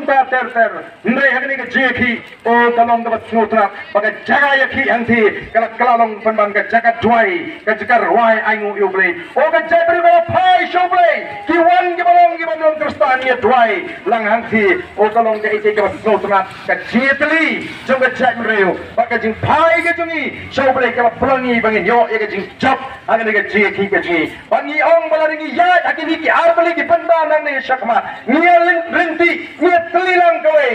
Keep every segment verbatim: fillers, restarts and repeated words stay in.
Ter ter ter. Hynrei ha kane ka jingïakhih, o, ka long kaba sngewtynnat ba ka jaka ïakhih hangthie ka la, ka la long pynban ka jaka duwai, ka jaka rwai ainguh ïa U Blei. O, ka jaitbynriew ka la phai sha U Blei, ki wan kiba long, kiba long Khristan, ïa duwai lang hangthie. O, ka long kaei kaei kaba sngewtynnat, ka jingïatylli jong ka jaitbynriew bad ka jingphai ka jong ngi sha U Blei ka la pynlong ïa ngi ba ngin ïoh ïa ka jingjop ha kane ka jingïakhih ka jong ngi. Ba ngi ong ba lada ngi ïaid ha kine ki ar tylli ki bynta nangne shakhmat, ngi ïa lynti, ngi ïa tylli lang kawei.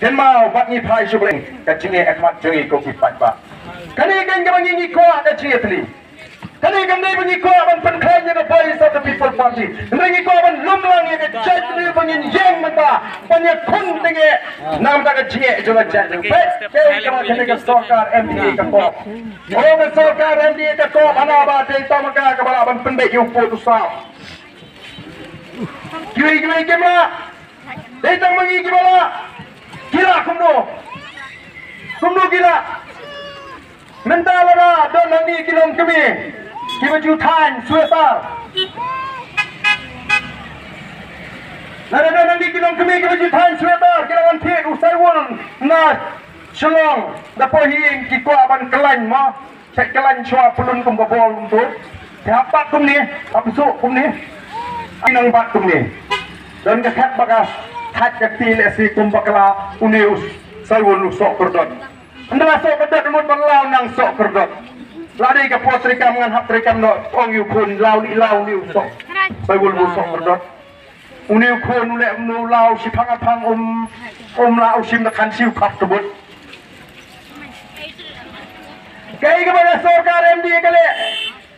Kynmaw, bad ngi phai sha U Blei, ka jingeh ha khmat jong ngi ko ki paidbah. Kane keiñ kaba ngi, ngi kwah, ka jingeh tylli. Kane kam dei ba ngi kwah ban pynkhlaiñ ïa ka Voice of the People Party. Hynrei ngi kwah ban lum lang ïa ka jaitbynriew ba ngin ïeng mynta ban ïakhun tyngeh na ka bynta ka jingeh jong ka jaitbynriew. Peit kaei kaba kane ka sorkar M D A ka kop. O, ka sorkar M D A ka kop, hana ba dei tang ma ka kaba lah ban pynbeit ïa u pud u saw. Kiwei kiwei kim lah. Dei tang ma ngi kiba lah. Ki lah kumno? Kumno ki lah? Mynta lada don hangne ki longkmie kiba ju thaiñ sweater. Lada don hangne ki longkmie kiba ju thaiñ sweater, ki la wan thied u Saiwul na Shillong, da poi hi ki kwah ban khlaiñ mo. Sa khlaiñ shuwa pynlun kum ka bol kumto. Te hap bat kumne, hap suk kumne. Ki nang bat kumne. Don ka khat ba ka thait ka kti lehse kum bakla, une u Saiwul u soh kyrdot. Ynda la soh kyrdot mut ba la nang soh kyrdot. La dei ka por treikam ngan hap treikam noh, ong ïa u khun, law li law, une u soh. Saiwul u soh kyrdot. Une u khun u leh kumno, u law shiphang aphang, um, um lah u shim da khan shi u khap tbut. Kaei kaba ka sorkar M D A ka leh?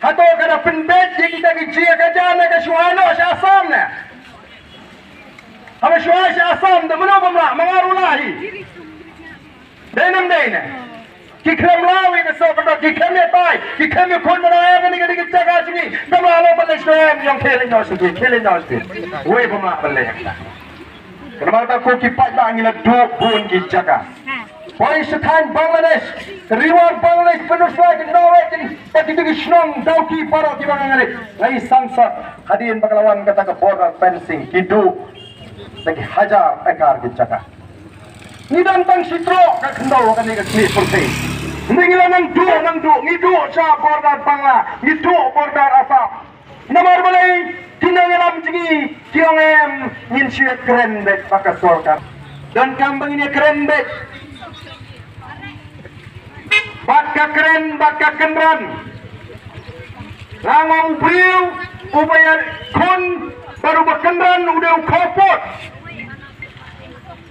Hato ka da pynbeit ïa kita ki jia ka jia ne ka shu ai noh sha Assam ne? Haba shu ai sha Assam da mano bym lah, ma nga ruh lah hi. Dei ne ym dei ne? Ki khlem law ïa ka soh kyrdot, ki khlem ïatai, ki khlem ïakhun bynriew ïa kane ka jaka jong ngi. Kam lah long ban leit sha em, ïong khie leit noh sha phi, khie leit noh sha phi. Wei bym lah ban leit. Namar kata ko ki paidbah, ngi la duh bun ki jaka. Poi sha thaiñ Bangladesh, riwar Bangladesh, pyndonkam ki Norway, ki, ki, ki shnong Dawki baroh kiba nga ngeit. Nga i sangsot hadien ba ka la wan kata ka border fencing, ki duh da ki hajar ekar ki jaka. Ngi don tang shi tyrok ka khyndew ha kane ka snieh pyrthei. Ngi la nang duh, nang duh, ngi duh sha border Bangla, ngi duh border Assam. Namar balei? Ki nongïalam jong ngi ki ong em, ngin shu ïakren beit bad ka sorkar. Donkam ba ngin ïakren beit bad ka kren bad ka kynran. Nga ong u briew uba ïakhun bad uba kynran u dei u khawpud.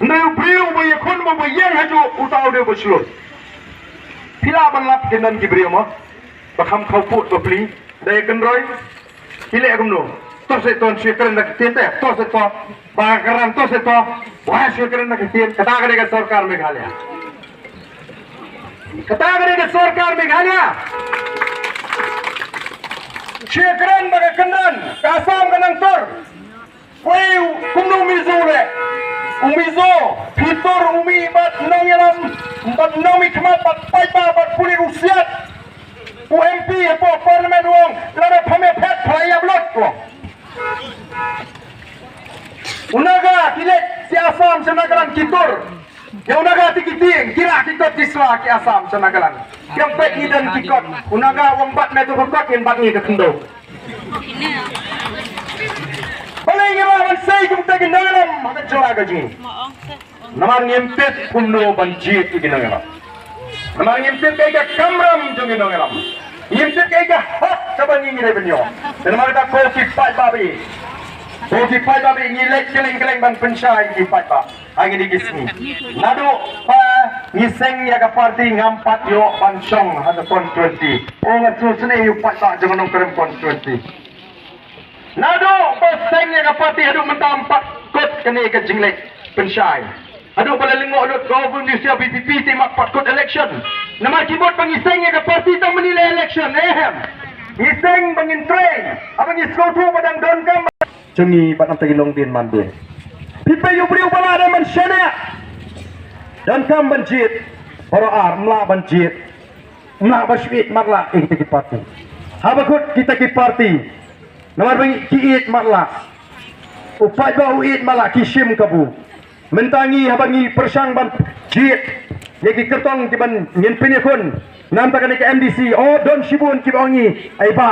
Hynrei u briew uba ïakhun bad uba ïeng hajuh, uta u dei uba shlur. Phi lah ban lap ki don ki briew mo ba kham khawpud ba pli. Da ïakynroi, ki leh kumno? To seh to, shu ïakren da ka ktien te, to seh to. Ba ka kynran, to seh to. Wa, shu ïakren da ka ktien. Kata ka dei ka sorkar Meghalaya. Kata ka dei ka sorkar Meghalaya. Shu ïakren ba ka kynran, ka Assam ka nang tur. Wei, kumno u Mizo leh? U Mizo, phi tur u mih bad nongïalam, bad nongmihkhmat, bad paidbah, bad pulit u siat. U M P hapoh Parliament u ong, lada pham ïaphet, phla ïap lut, u ong. U Naga, ki leit sha Assam sha Nagaland ki tur. Ïa u Naga te ki tieng, ki rah ki kot ki sla ki Assam sha Nagaland. Ki ong peit ngi don ki kot. U Naga u ong bat me to ka kot, ngin bat ngi ka khyndew. Balei ngi lah ban sei kumta ki nongïalam ha ka jylla ka jong ngi? Namar ngim tip kumno ban jied ïa ki nongïalam. Namar ngim tip kaei ka kamram jong ki nongïalam. Ngim tip kaei ka hok kaba ngi ngi dei ban ïoh. Te namar kata ko ki paidbah ba ïeit, ko ki paidbah ba ïeit, ngi leit kylleng kylleng ban pynshai ïa ki paidbah ha kine ki sngi. Naduh ba ngi seng ïa ka party ngam pat ïoh ban shong ha ka constituency. O, nga sngewsynei ïa u paidbah jong ka Nongkrem constituency. Naduh ba seng ïa ka party haduh mynta ym pat kut kane ka jingleit pynshai. Haduh ba la lyngngoh lut ka Government of India, V P P, te ym pat kut election. Namar ki mut ba ngi seng ïa ka party tang mynne la election, eh em. Ngi seng ba ngin trei, haba ngi sngewthuh ba dang donkam jong ngi bad namar ki longdien mandien. Phi peit u briew ba la dei ban shaniah. Donkam ban jied, baroh ar, ym lah ban jied. Ym lah ban shu ïeit matlah ïa kita ki party. Haba kut kita ki party, namar ba ki ïeit matlah, u paidbah u ïeit matlah, ki shim kabu. Mynta ngi haba ngi pyrshang ban jied ïa ki kyrtong kiban ngin pynïakhun namar kane ka M D C, o don shibun kiba ong ngi, ai ba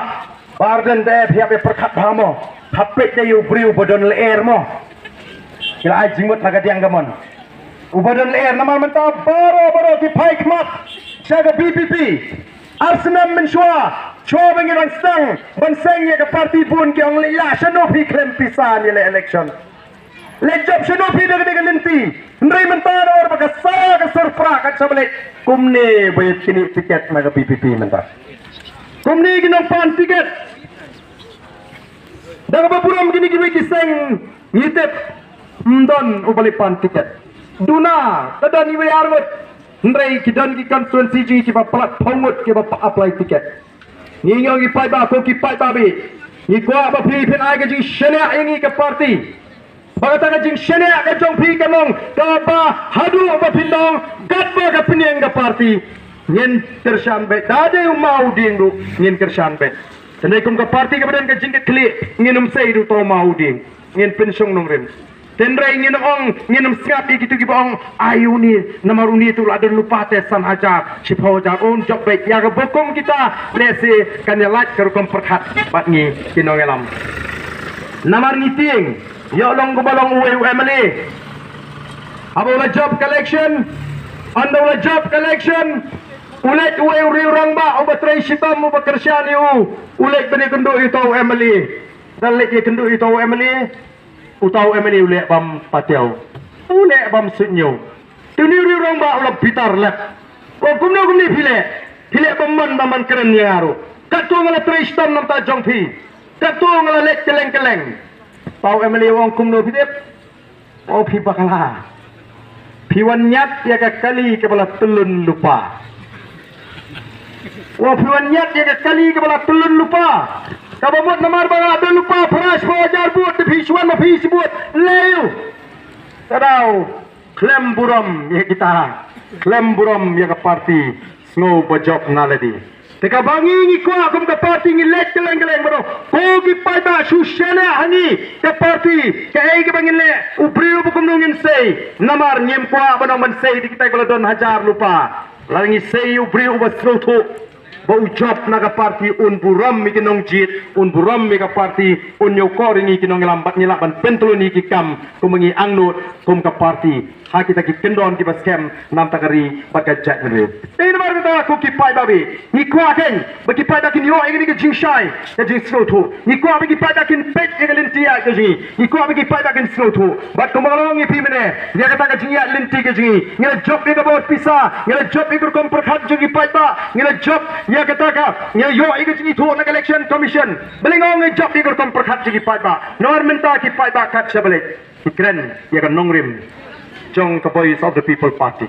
Bah Ardent, te phi hap ban pyrkhat bha mo, hap peit ïa u briew ba don lyer mo. Ki la ai jingmut na ka diang ka mon, uba don lyer. Namar mynta baroh baroh ki phai khmat sha ka V P P. Ar snem mynshuwa, shuwa ba ngi dang sdang ban seng ïa ka party, bun ki ong, leit lah shano phi khlem pisa ïa leh election. Leit jop shano phi da ka, da ka lynti. Hynrei mynta da or ba ka sa ka sur prah ka sa leit. Kumne ba ïa kine tiket na ka V P P mynta. Kumne ki nongpan tiket. Da kaba burom kine kiwei ki seng ngi tip ym don uba leit pan tiket. Duna ka don iwei ar ngut. Hynrei ki don ki constituency jong ngi kiba palat phew ngut kiba apply tiket. Ngi ong ngi paidbah, ko ki paidbah baieit, ngi kwah ba phi phin ai ka jingshaniah ïa ngi ka party. Ba kata ka jingshaniah ka jong phi kan long kaba haduh ba phin ong katba ka pynïeng ka party, ngin kyrshan beit. Da dei u maw u dieng ruh ngin kyrshan beit. Hynrei kum ka party kaba don ka jingkitkhlieh, ngin ym sei da uta u maw u dieng, ngin pynshong nongrim. Hynrei ngin ong, ngin ym sngap ïa kitu kiba ong, ai uni, namar uni tu la don lypa te san hajar, shiphew hajar. Un jop beit. Ïa kaba kum kita lehse kan ïa lait ka rukom pyrkhat bad ngi ki nongïalam. Namar ngi tieng, ïoh long kumba long uwei u M L A. Haba u la jop ka election, ynda u la jop ka election, u leit uwei u riew rangbah uba trei shitom, uba kyrshan ïa u, u leit ban ïakynduh ïa uta u M L A. Da leit ïakynduh ïa uta u M L A, uta u M L A u leh bym patiaw, u leh bym suidñiew. Te une u riew rangbah u la bitar lep. Ko kumno kumne phi leh, phi leh bymman, bymman kren ïa nga ruh. Katto nga la trei shitom na bynta jong phi, katto nga la leit kylleng kylleng. Uta u M L A u ong kumno phi dep. O phi bakla, phi wan ñiad ïa ka kali kaba la tyllun lypa. O phi wan ñiad ïa ka kali kaba la tyllun lypa. Kaba mut namar ba nga don lypa phra shiphew hajar vote, te phi shu wan ma phi shi vote. Lei u. Ka daw khlem burom ïa kita, khlem burom ïa ka party, sngew ba jop na lade. Te kaba ngi ngi kwah kum ka party ngi leit kylleng kylleng ba dei, ko ki paidbah shu shaniah ha ngi ka party, kaei kaba ngin leh, u briew ba kumno ngin sei. Namar ngim kwah ban ong ban sei da kita kiba la don hajar lypa. Lada ngi sei u briew uba sngewthuh ba u jop na ka party, un burom ïa ki nongjied, un burom ïa ka party, un ñiewkor ïa ngi ki nongïalam bad ngi lah ban pyntylli ïa ki kam kumba ngi angnud kum ka party ha kita ki kyndon kiba skhem na bynta ka ri bad ka jaitbynriew. Dei namar kata ko ki paidbah, ngi kwah kein ba ki paidbah kin ïoh ïa kane ka jingshai, ka jingsngewthuh. Ngi kwah ba ki paidbah kin peit ïa ka lynti ïaid ka jong ngi. Ngi kwah ba ki paidbah kin sngewthuh. Bad kumba nga la ong ïa phi mynne, ïa kata ka jingïaid lynti ka jong ngi, ngi la jop ïa ka bor pisa, ngi la jop ïa ka rukom pyrkhat jong ki paidbah, ngi la jop ïa kata ka, ngi la ïoh ïa ka jingithuh na ka Election Commission. Balei nga ong ngi jop ïa ka rukom pyrkhat jong ki paidbah? Namar mynta ki paidbah kat shaba leit ki kren ïa ka nongrim jong ka Voice of the People Party.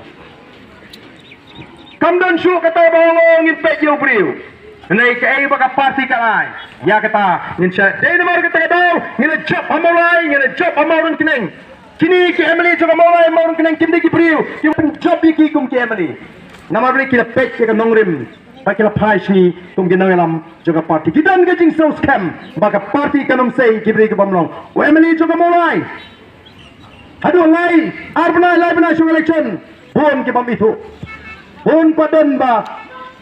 Kam don shuh kata ba ong, ong ngin peit ïa u briew. Hynrei kaei ba ka party ka ai, ïa kata ngin shah. Dei namar kata ka daw ngi la jop ha Mawlai, ngi la jop ha Mawryngkneng. Kine ki M L A jong ka Mawlai, Mawryngkneng kim dei ki briew kiban jop ïa ki kum ki M L A. Namar balei? Ki la peit ïa ka nongrim bad ki la phai sha ngi kum ki nongïalam jong ka party. Ki don ka jingsngewskhem ba ka party kan ym sei ki briew ki bym long. U M L A jong ka Mawlai, haduh lai, ar bnai, lai bnai sha election, bun ki bym ithuh. Bun pat don ba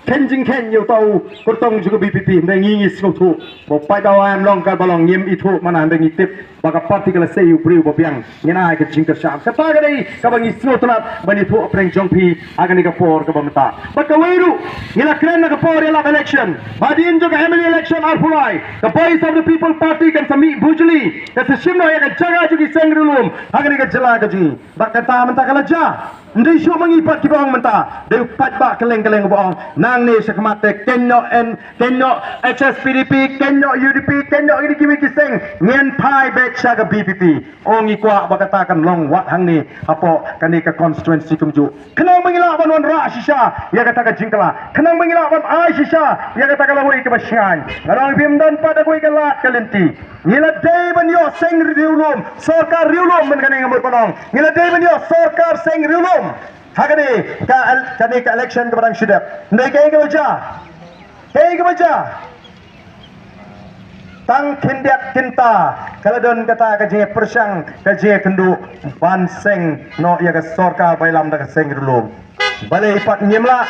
kheiñ jingkheiñ ïa uta u kyrtong jong ka V P P. Hynrei ngi ngi sngewthuh ba u paidbah u ong long kaba long, ngim ithuh mana, hynrei ngi tip ba ka party ka la sei u briew ba biang. Ngin ai ka jingkyrshan. Kata ka dei kaba ngi sngewtynnat ban ithuh hapdeng jong phi ha kane ka por kaba mynta. Bad kawei ruh, ngi la kren na ka por ïalap election, ba hadien jong ka M L A election arphew lai, ka Voice of the People Party kan sa mih bujli, kan sa shim noh ïa ka jaka jong ki seng riewlum ha kane ka jylla ka jong ngi. Bad kata mynta ka la jia. Ym dei shuh ma ngi pat kiba ong mynta, dei u paidbah kylleng kylleng uba ong. Nangne shakhmat te kynnoh N, kynnoh H S P D P, kynnoh U D P, kynnoh kine kiwei ki seng, ngin phai beit sha ka V P P. Ong ngi kwah ba kata kan long wat hangne hapoh kane ka constituency kumjuh. Khnang ba ngi lah ban wanrah shisha ïa kata ka jingkylla, khnang ba ngi lah ban ai shisha ïa kata ka lawei kaba shngaiñ. Nga ong phim don pat da kawei ka lad ka lynti. Ngi la dei ban ïoh seng riewlum, sorkar riewlum, mynta kane nga mut ban ong, ngi la dei ban ïoh sorkar seng riewlum ha kane ka el-, kane ka election kaba dang shu dep. Hynrei kaei kaba jia? Kaei kaba jia? Tang khyndiat kynta ka la don kata ka jingpyrshang, ka jingkynduh ban seng noh ïa ka sorkar ba ïalam da ka seng ri lum. Balei pat ngim lah?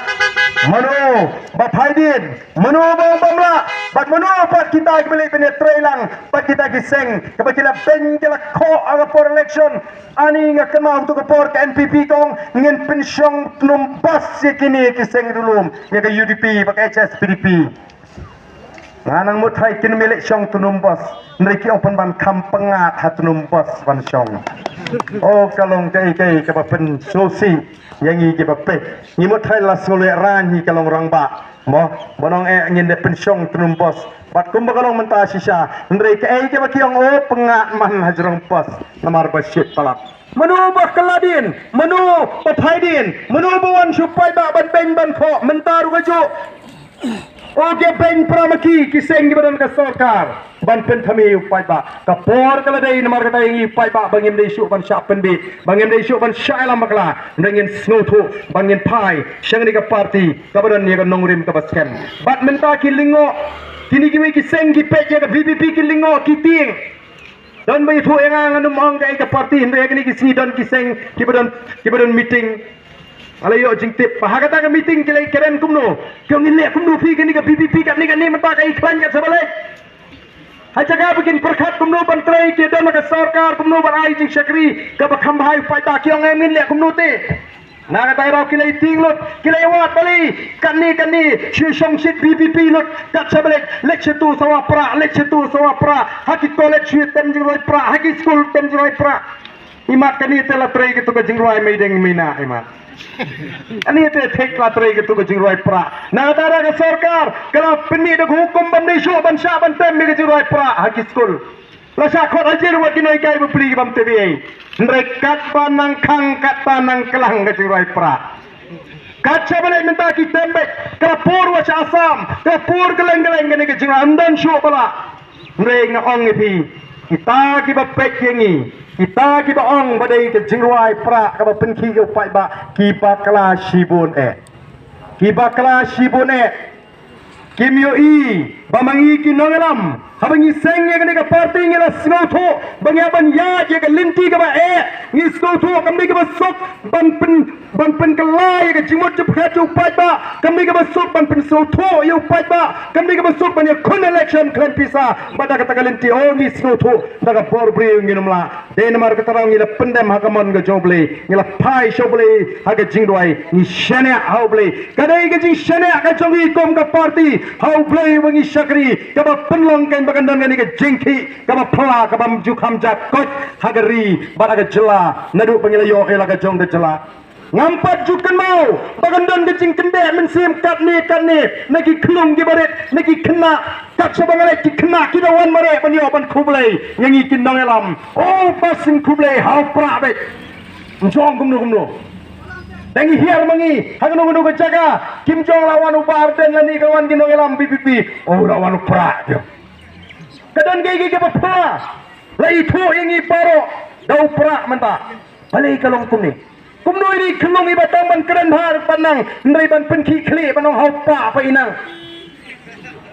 Mano ba phai dien? Mano ba ong bym lah? Bad mano pat kita kiba leh ban ïatreilang bad kita ki seng kaba ki la beiñ, ki la khoh ha ka por election? Ani nga kynmaw tu ka por ka N P P ka ong ngin pynshong tnum bos ïa kine ki seng ri lum, ïa ka U D P bad ka H S P D P. Nga nang mut hai kin milik shong tnum bos. Nri ki ong pynban kham pyngat ha tnum bos ban shong. O ka long kaei kaei kaba pynsusi ïa ngi kiba peit. Ngi mut hai la sngewleh rang hi ka long rangbah. Mo, mo nong eh ngin da pynshong tnum bos. Bad kumba ka long mynta shisha. Nri kaei kaba ki ong o pyngat man ha jrong bos. Namar ba shit palat. Mano ba kylla dien, mano ba phai dien, mano ba wan shu paidbah ban beiñ ban khoh, mynta ruh ka juh. O ki beiñ para ma ki, ki seng kiba don ka sorkar ban pynthame ïa u paidbah. Ka por ka la dei namar kata ïa ngi u paidbah ba ngim dei shuh ban shah pynbit, ba ngim dei shuh ban shah ïalam bakla. Ngin sngewthuh ba ngin phai sha kane ka party kaba don ïa ka nongrim kaba skhem. Bad mynta ki lyngngoh, kine kiwei ki seng ki peit ïa ka V P P ki lyngngoh ki tieng. Don ba ïathuh ïa nga, ngan ym ong kaei ka party, hynrei ha kine ki sngi don ki seng kiba don, kiba don meeting. Nga la ïoh jingtip ba ha kata ka meeting ki la ïakren kumno. Ki ong ngin leh kumno phi kane ka V P P, katne katne mynta ka i khlaiñ kat shaba leit. Ha jaka ba kin pyrkhat kumno ban trei, ki don ha ka sorkar kumno ban ai jingshakri kaba kham bha ïa u paidbah, ki ong em ngin leh kumno te. Na kata ka daw ki la ïa tieng lut, ki la ïa wad balei, katne katne, shu shong shit V P P lut, kat shaba leit, leit shatu sawa prah, leit shatu sawa prah, ha ki college shu tem jingrwai prah, ha ki skul tem jingrwai prah. Imat kane te la trei katu ka jingrwai meideng meina imat. Kane te thik la trei katu ka jingrwai prah. Na kata ka sorkar ka la pynmih da ka hukum ban dei shuh ban shah ban tem ïa ka jingrwai prah ha ki skul. La shah khot hajar wat ki nonghikai bapli ki bym tip ei. Hynrei katba nang khang katba nang klang ka jingrwai prah. Kat shaba leit mynta ki tem beit, ka la pur wat sha Assam, ka la pur kylleng kylleng kane ka jingrwai, ym don shuh ba lah. Hynrei nga ong ïa phi, kita kiba peit ïa ngi, kita kiba ong ba dei ka jingrwai prah kaba pynkhih ïa u paidbah, ki bakla shibun eh. Ki bakla shibun eh. Kim ïohi ba ma ngi ki nongïalam, haba ngi seng ïa kane ka party ngi la sngewthuh ba ngi hap ban ïaid ïa ka lynti kaba eh, ngi sngewthuh kam dei kaba suk ban pyn, ban pynkylla ïa ka jingmut jingpyrkhat jong u paidbah, kam dei kaba suk ban pynsngewthuh ïa u paidbah, kam dei kaba suk ban ïakhun election khlem pisa. Bad da kata ka lynti, o ngi sngewthuh da ka bor briew ngin ym lah. Dei namar kata ruh ngi la pyndem ha ka mon ka jong U Blei, ngi la phai sha U Blei ha ka jingduwai, ngi shaniah ha U Blei. Ka dei ka jingshaniah ka jong ngi kum ka party ha U Blei uba ngi shakri, kaba pynlong kein ba kan don kane ka jingkhih kaba phylla, kaba ym ju kham jat koit ha ka ri bad ha ka jylla, naduh ba ngi la ïoh ïa la ka jong ka jylla. Ngam pat ju kynmaw ba kan don ka jingkyndeh mynsiem katne katne na ki khlung kiba rit, na ki khynnah. Kat shaba nga leit ki khynnah ki da wan mareh ban ïoh ban khublei ïa ngi ki nongïalam. O ba sngewkhublei ha u prah beit. Ym jong kumno kumno. Dang hiar ma ngi ha kano kano ka jaka. Kim jong la wan u Bah Ardent lane ka wan ki nongïalam V P P. O la wan u prah jong. Ka don kiei kiei kiba pla. La ithuh ïa ngi baroh da u prah mynta. Balei ka long kumne? Kumno ïa i khlung iba tang ban kren bha ban nang, hynrei ban pynkhih khlieh ban ong ha u pah ba i nang.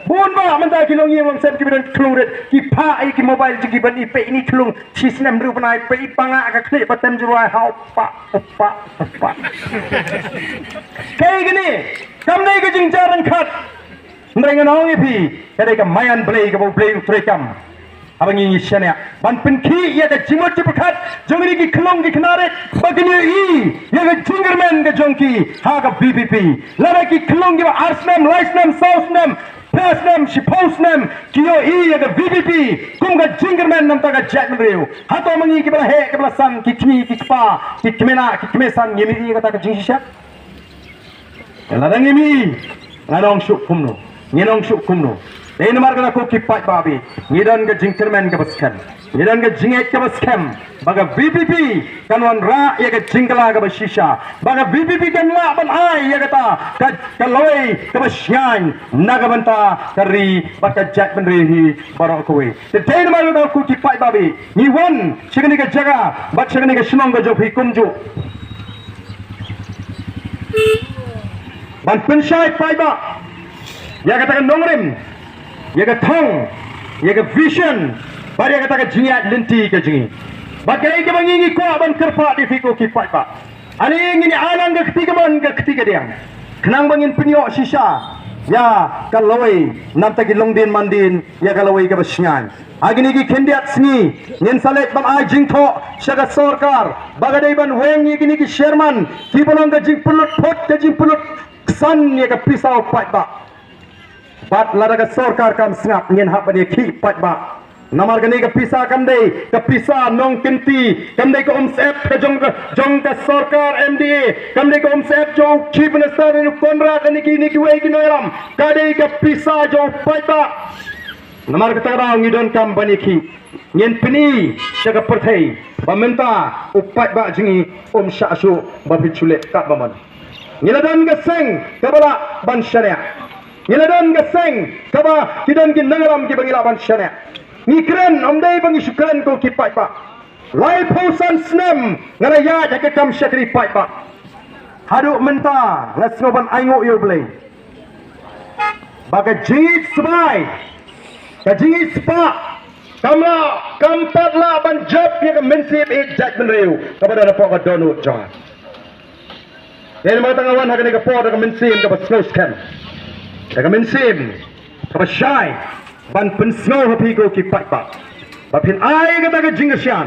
Bun bah mynta ki longïing longsem kiba don khlung rit, ki phah ïa ki mobile jong ki ban i peit ïa i khlung shi snem ruh ban ai peit i pangah ka khlieh ba tem jroi ha u pah, u pah, u pah. Kaei kane, kam dei ka jingjar ryngkat. Hynrei ngan ong ïa phi, ka dei ka maïan Blei kaba U Blei u treikam. Haba ngi ngi shaniah ban pynkhih ïa ka jingmut jingpyrkhat jong ngi ki khlung ki khynnah rit ba kin ïohi ïa ka jingkyrmen ka jong ki ha ka V P P. Lada ki khlung kiba ar snem, lai snem, saw snem, phra snem, shiphew snem ki ïohi ïa ka V P P kum ka jingkyrmen na ka bynta ka jaitbynriew. Hato ma ngi kiba la heh kiba la san, ki kmie ki kpa, ki kmie nah ki kmie san, ngim ïohi ïa kata ka jingshisha? Lada ngim ïohi, ngan ong shuh kumno, ngin ong shuh kumno. Dei namar kata ko ki paidbah bad ngi don ka jingkyrmen kaba skhem, ngi don ka jingngeit kaba skhem ba ka V P P kan wanrah ïa ka jingkylla kaba shisha, ba ka V P P kan lah ban ai ïa kata ka, ka lawei kaba shngaiñ na ka bynta ka ri bad ka jaitbynriew hi baroh kawei. Te dei namar kata ko ki paidbah bad ngi wan sha kane ka jaka bad sha kane ka shnong ka jong phi kumjuh ban pynshai paidbah ïa kata ka nongrim, ïa ka thong, ïa ka vision bad ïa kata ka jingïaid lynti ka jong ngi. Bad kaei kaba ngi ngi kwah ban kyrpad ïa phi ko ki paidbah, ale ngin ïa ai lang ka kti kamon ka kti kadiang khnang ba ngin pynïoh shisha ïa ka lawei namar ki longdien mandien ïa ka lawei kaba shngaiñ. Ha kine ki khyndiat sngi ngin sa leit ban ai jingthoh sha ka sorkar ba ka dei ban weng ïa kine ki sherman kiba long ka jingpynlut phut ka jingpynlut ksan ïa ka pisa u paidbah. Bad lada ka sorkar kam sngap ngin hap ban ïa khih paidbah. Namar kane ka pisa kam dei ka pisa nongkynti, kam dei ka umsyep ka jong ka jong ka sorkar M D A, kam dei ka umsyep jong u Chief Minister ne u Conrad ne ki ne kiwei ki nongïalam, ka dei ka pisa jong u paidbah. Namar kata ka daw ngi donkam ban ïa khih. Ngin pyni sha ka pyrthei ba mynta u paidbah jong ngi um shah shuh ba phin shu leh katba mon. Ngi la don ka seng kaba lah ban shaniah. Ngi la don ka seng kaba ki don ki nongïalam kiba ngi lah ban shaniah. Ngi kren, ym dei ba ngi shu kren ko ki paidbah. Laiphew san snem nga la ïaid ha ka kam shakri paidbah. Haduh mynta nga sngew ban ainguh ïa U Blei ba ka jingïeit sbai, ka jingïeit spah kam lah, kam pat lah ban jop ïa ka mynsiem ïeit jaitbynriew kaba don hapoh ka dohnud jong nga. Dei namar kata nga wan ha kane ka por da ka mynsiem kaba sngewskhem, da ka mynsiem kaba shai ban pynsngew ha phi ko ki paidbah ba phin ai kata ka jingkyrshan,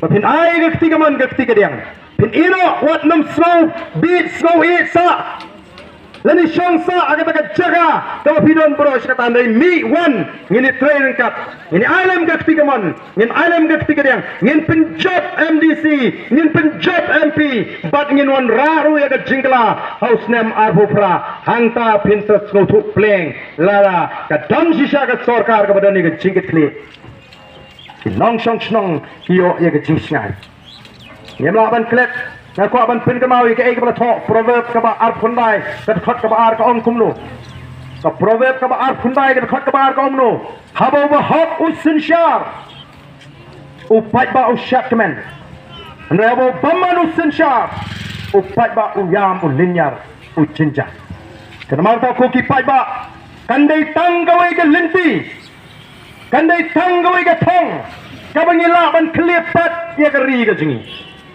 ba phin ai ka kti kamon ka kti kadiang. Phin ïeh noh, wat nym sngew bieit sngew ïeit sah, lane shong sah ha kata ka jaka kaba phi don baroh shi katta. Hynrei mih wan, ngin ïatrei ryngkat, ngin ïa ai lem ka kti kamon, ngin ai lem ka kti kadiang, ngin pynjop M D C, ngin pynjop M P, bad ngin wanrah ruh ïa ka jingkylla ha u snem arphew phra. Hangta phin sa sngewthuh pleng lada ka dang shisha ka sorkar kaba don ïa ka jingkitkhlieh. Ki nongshong shnong ki ïoh ïa ka jingshngaiñ. Ngim lah ban klet, nga kwah ban pynkynmaw ïa kaei kaba la thoh, Proverb kaba arphew khyndai ka dkhot kaba ar ka ong kumno. Ka Proverb kaba arphew khyndai ka dkhot kaba ar ka ong kumno. Haba u bahok u synshar, u paidbah u shad kmen. Hynrei haba u bymman u synshar, u paidbah u ïam u lynñiar u jynjar. Kynmaw ta ko ki paidbah, kan dei tang kawei ka lynti, kan dei tang kawei ka thong kaba ngi lah ban kylliat pat ïa ka ri ka jong ngi,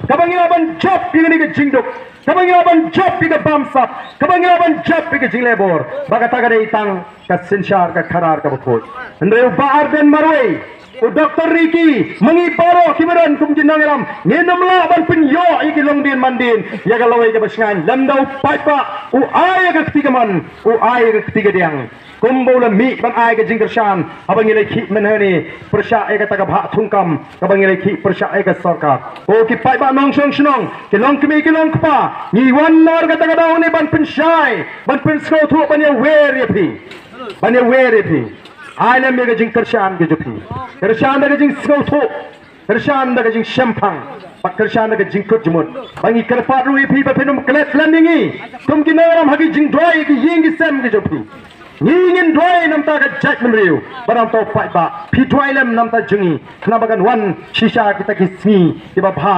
kaba ngi lah ban jop ïa kane ka jingduk, kaba ngi lah ban jop ïa ka bamsap, kaba ngi lah ban jop ïa ka jingleh bor. Ba kata ka dei tang ka synshar ka khadar kaba khuid. Hynrei u Bah Ardent marwei, u Doktor Ricky, ma ngi baroh kiba don kum ki nongïalam, ngin ym lah ban pynïoh ïa ki longdien mandien ïa ka lawei kaba shngaiñ lymda u paidbah u ai ïa ka kti kamon, u ai ïa ka kti kadiang. Kumba u la mih ban ai ka jingkyrshan haba ngi la khih mynhynne pyrshah ïa kata ka bhah thungkam kaba ngi la khih pyrshah ïa ka sorkar. Ko ki paidbah nongshong shnong, ki longkmie ki longkpa, ngi wan na kata ka daw ne ban pynshai, ban pynsngewthuh, ban ïawer ïa phi, ban ïawer ïa phi. Ai lem ïa ka jingkyrshan ka jong phi. Kyrshan da ka jingsngewthuh, kyrshan da ka jingshemphang, bad kyrshan da ka jingkut jingmut. Ba ngi kyrpad ruh ïa phi ba phin ym klet lem ïa ngi kum ki nongïalam ha ki jingduwai ki ïing ki sem ki jong phi. Ngi ngin duwai namar ka jaitbynriew bad namar u paidbah. Phi duwai lem namar jong ngi, khnang ba kan wan shisha kita ki sngi kiba bha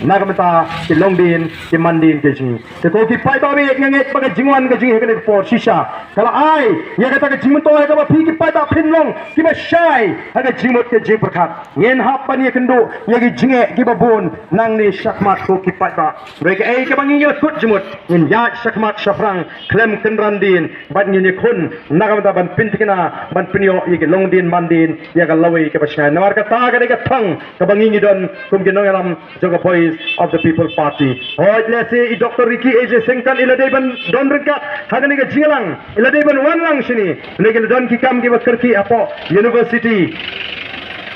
na ka bynta ki longdien ki mandien ki jong ngi. Te ko ki paidbah, ba nga ngeit ba ka jingwan ka jong ngi ha kane ka por shisha ka la ai ïa kata ka jingmyntoi ha kaba phi ki paidbah phin long kiba shai ha ka jingmut ka jingpyrkhat. Ngin hap ban ïakynduh ïa ki jingeh kiba bun nangne shakhmat ko ki paidbah. Hynrei kaei kaba ngi la kut jingmut, ngin ïaid shakhmat shaphrang khlem kynran dien bad ngin ïakhun na ka bynta ban pynthikna, ban pynïoh ïa ki longdien mandien ïa ka lawei kaba shngaiñ. Namar kata ka dei ka thong kaba ngi ngi don kum ki nongïalam jong ka Voice of the People Party. Hooid, lehse i Doktor Ricky A J Syngkon i la dei ban don ryngkat ha kane ka jingïalang, i la dei ban wan lang shane, hynrei ki la don ki kam kiba kyrkieh hapoh University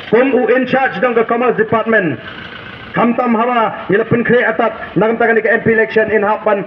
kum u in charge jong ka Commerce Department. Khamtam haba ngi la pynkhreh artat na ka bynta kane ka M P election, in hap ban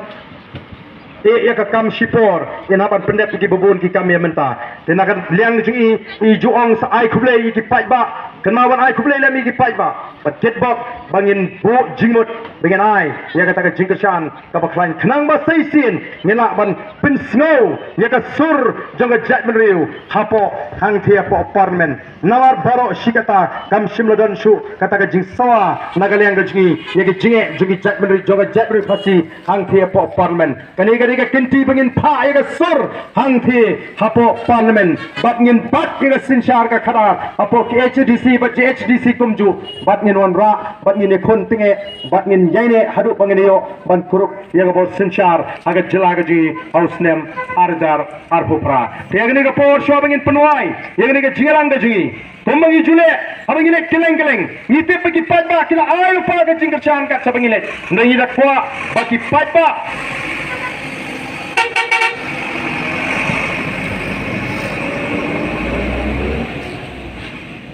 ïeh ïa ka kam shipor, in hap ban pyndep ïa kiba bun ki kam ïa mynta. Te na ka liang jong i, i ju ong sa ai khublei ïa ki paidbah Kynmaw ban ai khublei lem ïa ki paidbah bad kitbok ba ngin buh jingmut ba ngin ai ïa kata ka jingkyrshan kaba khlaiñ khnang ba sa shisien ngin lah ban pynsngew ïa ka sur jong ka jaitbynriew hapoh hangthie hapoh Parliament. Namar baroh shi katta kam shym la don shuh kata ka jingsawa na ka liang ka jong ngi ïa ka jingeh jong ki jaitbynriew, jong ka jaitbynriew Khasi hangthie hapoh Parliament. Kane ka dei ka kynti ba ngin phah ïa ka sur hangthie hapoh Parliament bad ngin bat ïa ka synshar ka khadar hapoh ki H A D C bad J H A D C kumjuh bad ngin wanrah bad ngin ïakhun tyngeh bad ngin ïaineh haduh ba ngin ïoh ban kurup ïa ka bor synshar ha ka jylla ka jong ngi ha u snem ar hajar arphew phra. Te ïa kane ka por shuwa ba ngin pynwai ïa kane ka jingïalang ka jong ngi, kumba ngi ju leh, haba ngi leit kylleng kylleng, ngi tip ba ki paidbah ki la ai lypa ka jingkyrshan kat shaba ngi leit. Hynrei ngi da kwah ba ki paidbah,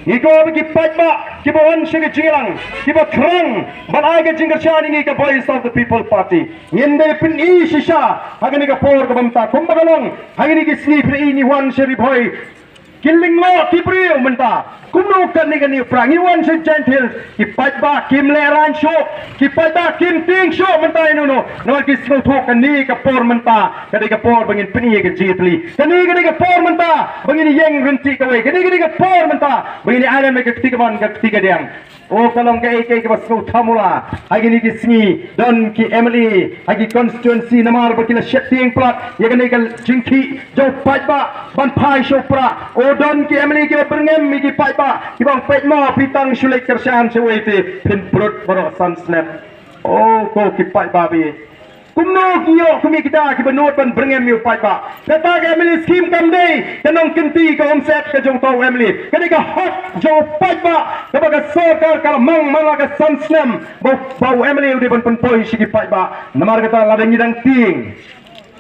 ngi kwah ba ki paidbah kiba wan sha ka jingïalang, kiba thrang ban ai ka jingkyrshan ïa ngi ka Voice of the People Party, ngin da pyni shisha ha kane ka por kaba mynta, kumba ka long ha kine ki sngi, phi ïohi ngi wan sha Ri Bhoi, ki lyngngoh ki briew mynta. Kumno kane kane u Prah, ngi wan sha Jaintia Hills, ki paidbah kim lehraiñ shuh, ki paidbah kim tieng shuh mynta ïano ïano. Namar ki sngewthuh kane ka por mynta ka dei ka por ba ngin pyni ïa ka jingïatylli. Kane ka dei ka por mynta ba ngin ïeng ryntih kawei. Kane ka dei ka por mynta ba ngin ïa lem ïa ka kti kamon ka kti kadiang. O, ka long kaei kaei kaba sngewthuh mula. Ha kine ki sngi don ki M L A ha ki constituency namar ba ki la sheptieng palat ïa kane ka jingkhih jong u paidbah ban phai sha u Prah. O, don ki M L A kiba byrngem ïa ki paidbah, kiba ong, peit mo, phi tang shu leit kyrshan shawei te phin prut baroh san snem. O, ko ki paidbah, phi kumno ki ïoh kum ïa kita kiba nud ban byrngem ïa u paidbah? Kata ka M L A scheme kam dei ka nongkynti, ka umsyep ka jong uta u M L A. Ka dei ka hok jong u paidbah kaba ka sorkar ka la mang man la ka san snem ba, ba u M L A u dei ban pynpoi sha ki paidbah. Namar kata lada ngi dang tieng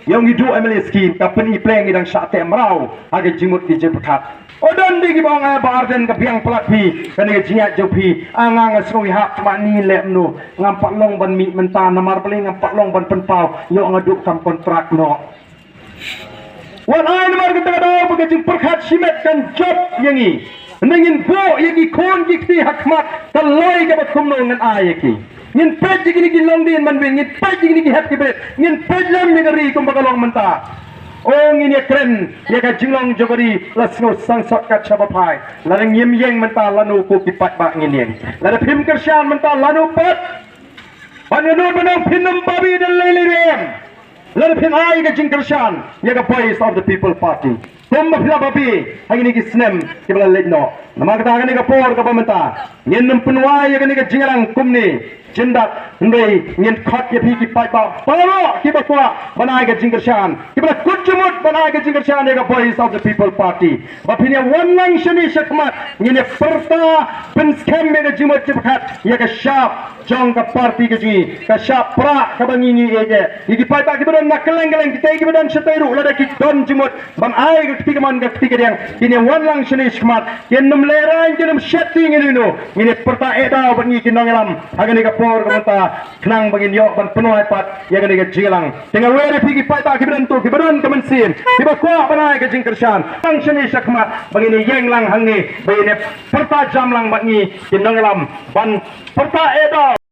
ïa u ngi duh M L A scheme, ka pyni pleng ngi dang shah teh mraw ha ka jingmut ka jingpyrkhat. O, don de kiba ong, eh, Bah Ardent, ka biang palat phi, kane ka jingïaid jong phi. Ah, nga nga sngew ïahap, ma ni leh mano, ngam pat long ban mih mynta namar balei ngam pat long ban pynpaw, ïoh nga duh kam kontrak noh. Wat ai namar kata ka daw ba ka jingpyrkhat shimet kan jop ïa ngi. Hynrei ngin buh ïa ki khun ki kti ha khmat ka loi kaba kumno ngan ai ïa ki. Ngin peit ïa kine ki longdien manwin, ngin peit ïa kine ki hep ki bret, ngin peit lem ïa ka ri kumba ka long mynta. O, ngin ïakren ïa ka jinglong jong ka ri, la sngew sangsot kat shaba phai. Lada ngim ïeng mynta, lano ko ki paidbah ngin ïeng? Lada phim kyrshan mynta, lano pat? Ban ïano ban ong phin ym babe da lei lei ruh em lada phin ai ka jingkyrshan ïa ka Voice of the People Party, kumba phi la babe ha kine ki snem kiba la leit noh. Namar kata kane ka por kaba mynta ngin ym pynwai ïa kane ka jingïalang kumne. Jyndat, hynrei ngin khot ïa phi ki paidbah baroh kiba kwah ban ai ka jingkyrshan, kiba la kut jingmut ban ai ka jingkyrshan ïa ka Voice of the People Party, ba phin ïa wan lang shane shakhmat, ngin ïa pyrta pynskhem ïa ka jingmut jingpyrkhat ïa ka shap jong ka party ka jong ngi, ka shap Prah kaba ngi ngi ïeit eh. Ïa ki paidbah kiba don na kylleng kylleng, kita kiba don shatei ruh, lada ki don jingmut ban ai ka kti kamon ka kti kadiang, kin ïa wan lang shane shakhmat, kin ym lehraiñ, kin ym sheptieng ïano ïano. Ngin ïa pyrta eh daw bad ngi ki nongïalam ha kane ka por ka mynta, khnang ba ngin ïoh ban pynwai pat ïa kane ka jingïalang. Te nga wer ïa phi ki paidbah kiba don to, kiba don ka mynsiem, kiba kwah ban ai ka jingkyrshan, lang shane shakhmat ba ngin ïa ïeng lang hangne ba ngin ïa pyrta jam lang bad ngi ki nongïalam ban pyrta eh daw.